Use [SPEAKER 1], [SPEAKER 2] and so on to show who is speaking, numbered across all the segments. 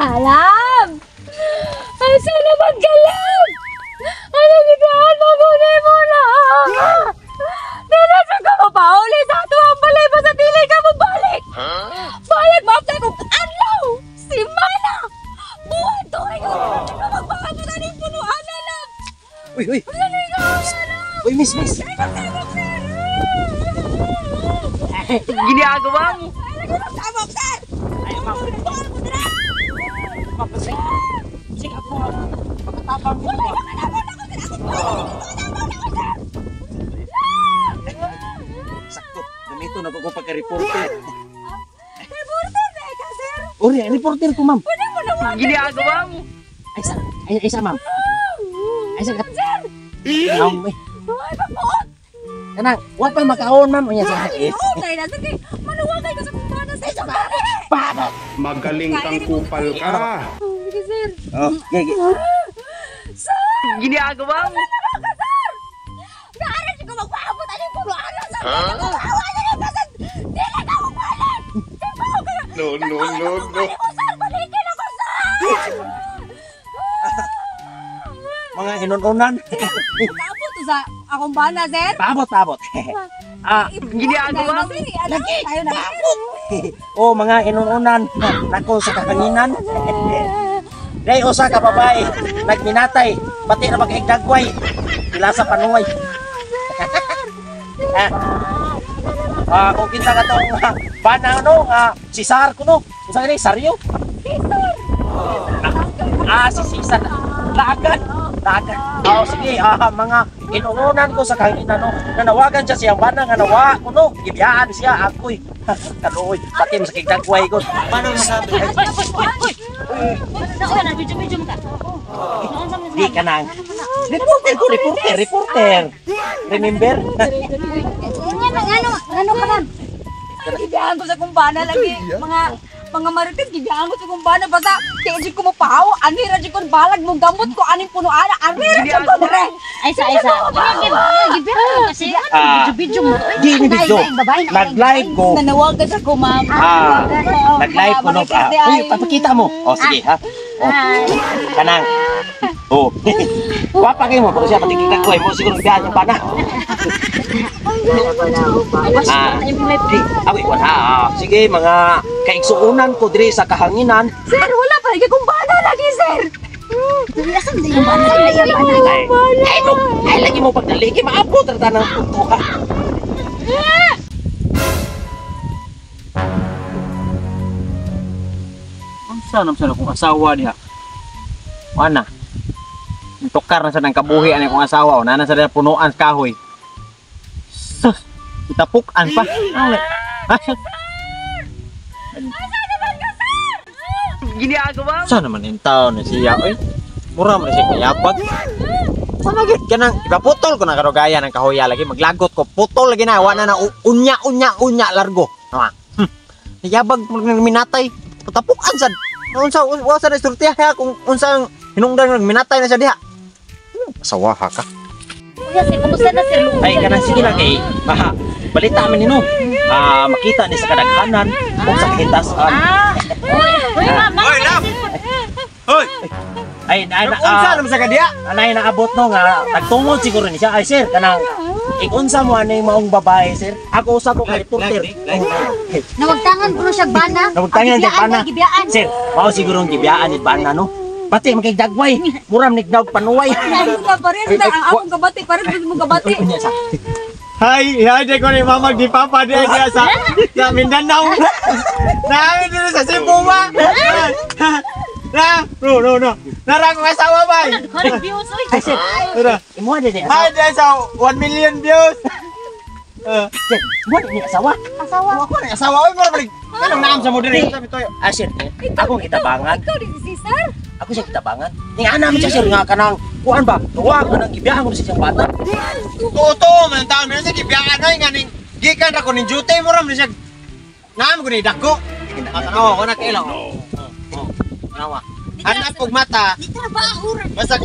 [SPEAKER 1] Alam! Asa naman ka, Lam? Ano gibiyaan mo muna mo na? Dili sa ka mapauli sa ato ang balay basta dili ka mo balik. Balik ma-apply kong adlaw, simana, buwan, tuig, ug ka magpaabot aning punuan na lang.
[SPEAKER 2] Uy, uy. Uy, miss, miss.
[SPEAKER 3] Ginagawa mo.
[SPEAKER 1] Tabok, sir!
[SPEAKER 2] Ay, ma'am. Ma'am, sige. Sige, ako. Pagkatapang mo ba? Sakto. Gamito na ko pagka-reporter.
[SPEAKER 1] Reporter na ka, sir!
[SPEAKER 2] Uri, reporter ko, ma'am.
[SPEAKER 1] Pwede mo naman.
[SPEAKER 3] Ginagawa mo.
[SPEAKER 2] Ay, sa, ay, sa, ma'am. Ay, sa,
[SPEAKER 1] Sir!
[SPEAKER 2] Ma'am, eh.
[SPEAKER 1] Ay, papuot!
[SPEAKER 2] Kanang, wa pa makaon, ma'am. Unya sa
[SPEAKER 1] Ay, oo, kay na, sir. Kay, manuwagay ka sa kumpana sa isang pare!
[SPEAKER 2] Pabot!
[SPEAKER 4] Magaling kang kupal ka.
[SPEAKER 1] Sige, sir.
[SPEAKER 2] Oh, gigi.
[SPEAKER 1] Sir!
[SPEAKER 3] Ginagawa mo.
[SPEAKER 1] Ano ka, sir? Naaral ko magpaabot aning punuan na, sir! Awa na lang ka, sir! Dili ka mo balik! Tibaw ka!
[SPEAKER 4] No, no, no, no.
[SPEAKER 1] Balik ko, sir! Balikin ako, sir!
[SPEAKER 2] Mga hinununan.
[SPEAKER 1] Naabot to sa akong bana, sir?
[SPEAKER 2] Pabot, pabot. Ah,
[SPEAKER 3] Ginagawa mo.
[SPEAKER 1] Lagi! Tayo na, sir.
[SPEAKER 2] Oh, mga hinununan. Nako sa kahanginan. Day usa ka babae, nagminatay, pati na magigdagway. Pila sa panuway. Ah, ah, kung kita ka tong bana no, si Sar ko no. Unsa gani Saryo? Ah, si Cesar. Laagan, laagan. Oh, sige, mga inuunan ko sa kahanginan no. Nanawagan siya siyang bana nga nawa ko no. Gibiyaan siya akoy. Kaluoy, pati sa kigdagway ko. Paano masabi? Di ka nang. Reporter ko, reporter, reporter. Remember?
[SPEAKER 1] Ano ka, ma'am? Gibiyaan ko sa kumpana lagi. Mga marites, gibiyaan ko sa kumpana. Basta, tiyan ko mapahaw. Ani ra ko balag mo gamot ko aning punuan. Ani ra ko dire.
[SPEAKER 5] Ay sa ay sa. Gibiyaan kasi
[SPEAKER 2] Ah,
[SPEAKER 5] video mo.
[SPEAKER 2] Di ni video. Nag-live ko.
[SPEAKER 1] Nanawagan sa ko, ma'am.
[SPEAKER 2] Ah, nag-live ko no. Ah, uy, papakita mo. Oh, sige ha. Oh, kanang. Oh. Wapa kayo mo, pero siya patikita ko eh. Mo siguro biyaan yung bana. Ah, di, awi, wala. Ah, sige, mga kaigsuunan ko diri sa kahanginan.
[SPEAKER 1] Sir, wala pa rin kumpana lagi, sir.
[SPEAKER 5] Asan na yung bana? Yung bana.
[SPEAKER 2] Ay, ay, no, ay, lagi mo pagdaligi, maabot ra ng punto ha.
[SPEAKER 6] Unsa naman sa akong asawa diha? Wana. Tukar na sa nang kabuhi ani akong asawa o nana sa diha punuan sa kahoy. Sus, itapukan pa. Ano le? Ha?
[SPEAKER 3] Ginagawa mo.
[SPEAKER 6] Sa naman in taon ni siya oy. Mura man siya kayapag. Ano gyud kanang ipaputol ko na karugaya ng kahoya lagi maglagot ko putol lagi na wa na na unya unya unya largo. Ha. Yabag minatay patapukan sad. Unsa wa sa istorya ha kung unsang hinungdan nga minatay na siya diha. Asawa ha ka.
[SPEAKER 5] Kuya sir, kumusta na sir?
[SPEAKER 2] Ay, kanang sige lang kay maha. Balita man nino. Ah, makita ni sa kadaghanan ug sa kahitasan.
[SPEAKER 5] Ah. Uy, uy ma'am.
[SPEAKER 6] Oy, love. Hoy,
[SPEAKER 2] Ay, ay, na,
[SPEAKER 6] unsa naman sa kadiha?
[SPEAKER 2] anay naabot no nga nagtungod siguro ni siya. Ay sir, kanang ikunsa mo ani maong babae sir. Ako usa ko ka reporter.
[SPEAKER 5] Nawagtangan ko siya bana.
[SPEAKER 2] Nawagtangan siya bana.
[SPEAKER 5] Gibiyaan.
[SPEAKER 2] Sir, mao siguro ang gibiyaan ni bana no. Pati makigdagway, muram nignaog panuway.
[SPEAKER 1] Ay, parehas na ang akong kabati, parehas mo kabati.
[SPEAKER 2] Unya sa.
[SPEAKER 6] Hi, hi di ko ni mama di papa di diha sa Mindanao. Namin dito sa Cebu ba? Na, no no no. Nara akong asawa ba?
[SPEAKER 5] Correct views oy.
[SPEAKER 2] Ay sir,
[SPEAKER 6] Tara.
[SPEAKER 2] imuha din ni
[SPEAKER 6] Hi
[SPEAKER 2] asawa.
[SPEAKER 6] di sa 1 million views.
[SPEAKER 2] Sir, imuha din ni asawa.
[SPEAKER 5] Asawa.
[SPEAKER 6] Ako na asawa oy mura balik. Kanang naam sa mo diri sa bitoy.
[SPEAKER 2] Ah sir, akong kitabangan.
[SPEAKER 1] Ikaw din si sir.
[SPEAKER 2] Ako siya kitabangan. Ning ana man siya sir nga kanang kuan ba? Tuwa ko nang gibiyaan ko sa siyang bata.
[SPEAKER 6] Tuto man taon man siya gibiyaan oy nga ning gikan ra ko ning duty mura man siya. Naam ko ni dako. Matanawa ko na kaila. Oh. Tanawa. Hanap og mata.
[SPEAKER 5] Di trabaho ra.
[SPEAKER 6] Basta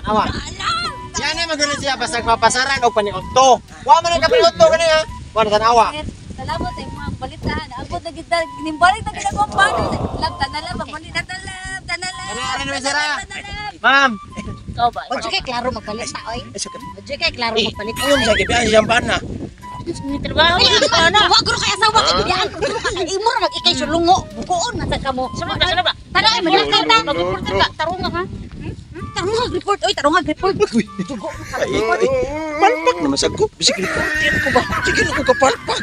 [SPEAKER 6] Awa. Yan ay magulo siya basta mapasaran og paniudto. Wa man ang kapaniudto kani ha. Wa na tanawa.
[SPEAKER 1] Sir, salamat sa imong balita. Naabot na na kita, nimbalik na kita kong paano. Love, tanala, magbalik na talab, tanala.
[SPEAKER 6] Ano, ano naman, sir, ah?
[SPEAKER 1] Tanala.
[SPEAKER 6] Ma'am.
[SPEAKER 5] Ikaw ba? Wag kay klaro magpalit ta oy.
[SPEAKER 2] Ay, sakit.
[SPEAKER 5] Wag kay klaro
[SPEAKER 2] Eh,
[SPEAKER 5] magpalit.
[SPEAKER 2] Ayun siya, gibiyaan siyang bana.
[SPEAKER 5] Trabaho na. Wa guro kay asawa kay biyaan ko guro ka imo ra mag ikay sulungo. Bukoon man sa kamo.
[SPEAKER 3] Sunod ba, sunod ba?
[SPEAKER 5] Tara ay malakaw ta.
[SPEAKER 3] Mag-report ka, tarunga ha?
[SPEAKER 5] Tarungag report oy, tarungag report.
[SPEAKER 2] Ay, ay, palpak naman sa ko. Bisig reporter ko ba? Sige na ko kapalpak.